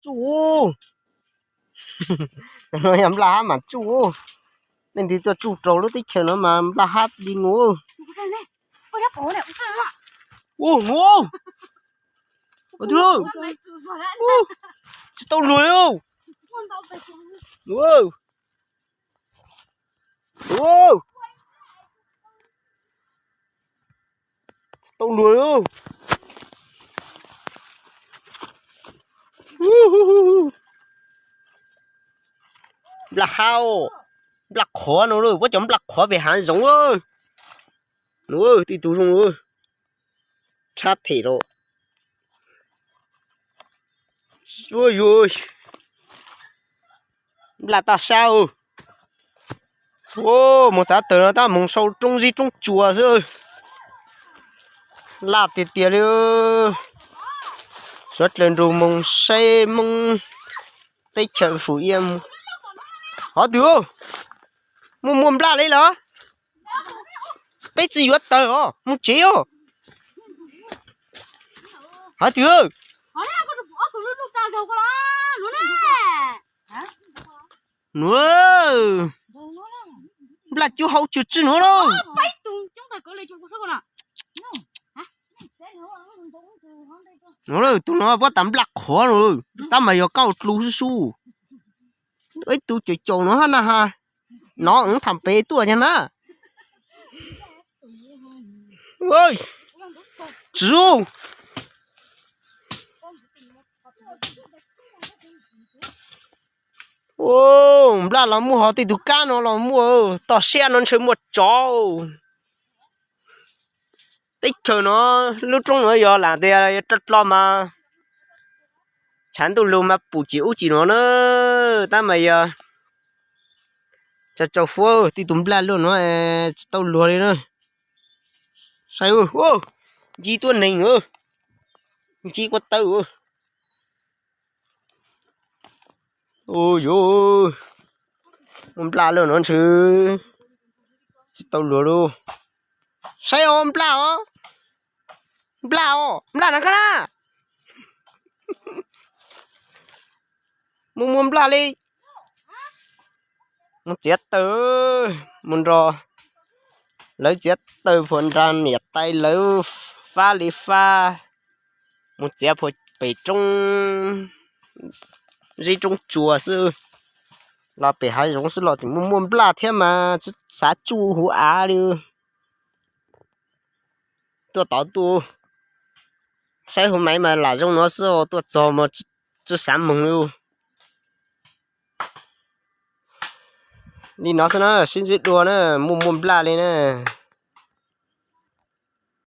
Tsuj, no yog nplaj hab mas tsuj. Leej twg tuaj tsuj rau lub teb chaws no mas nplaj hab li nus. Ua nus, tsis tau luag li. Tsis tau luag li. Nplaj hab, nplaj qhuav no, puab cov nplaj qhuav pem hav zoov. Nus, tib tug zoo, tshab phem los. Nplaj toj sab. Moog txav tawm no tab moog sau roob zib roob tsua xwb. Laj tiag tiag li. Suav dlawg nrug moog saib Moob teb chaws fum iab. Hov twg, muaj muaj nplaj li los? Peb tsi yuav tawg os, moog tsev os. Hov twg, nus, nplaj cub hau tsw tsw nus lauj. Nus, tug no puab tas nplaj qhuav no, tab mas yog kauj dlug sub sub. Ib tug caum caum no hab na has, nov nthav pem tuaj nyag na. Tsi, nplaj los muaj, hov tej tug kab no los muaj, toj siab no ntshe muaj tsov. Teb chaws no, lub roob no yog lam tias roj dlo mas tshav ntuj lug mas pum cim ub cim no na, tab mas yog tsaus tsaus fuab. Tej tug nplaj luaj no tsis tau luag li na. Saib, nci tuab neeg, nci kua taw. Ua yuav, muaj nplaj luaj no ntshe tsis tau luag lauj. Saib os, nplaj os, nplaj os, nplaj na koj na. Muaj muaj nplaj li. Mus txiav taws, mus nrog lawv txiav taws puag nrag niam tais lawv fab li fab, mus txiav puag pem roob zeb roob tsua xwb, los pem hav zoov xwb los tseem muaj muaj nplaj thiab mas tsis xav tsuj huv av li. Tuaj tod tuaj saib huv maiv mas lam zoo no xwb, tuaj txog mas tsis xav moog li. Li no xwb na, sib ntsib dua na, muaj muaj nplaj li na.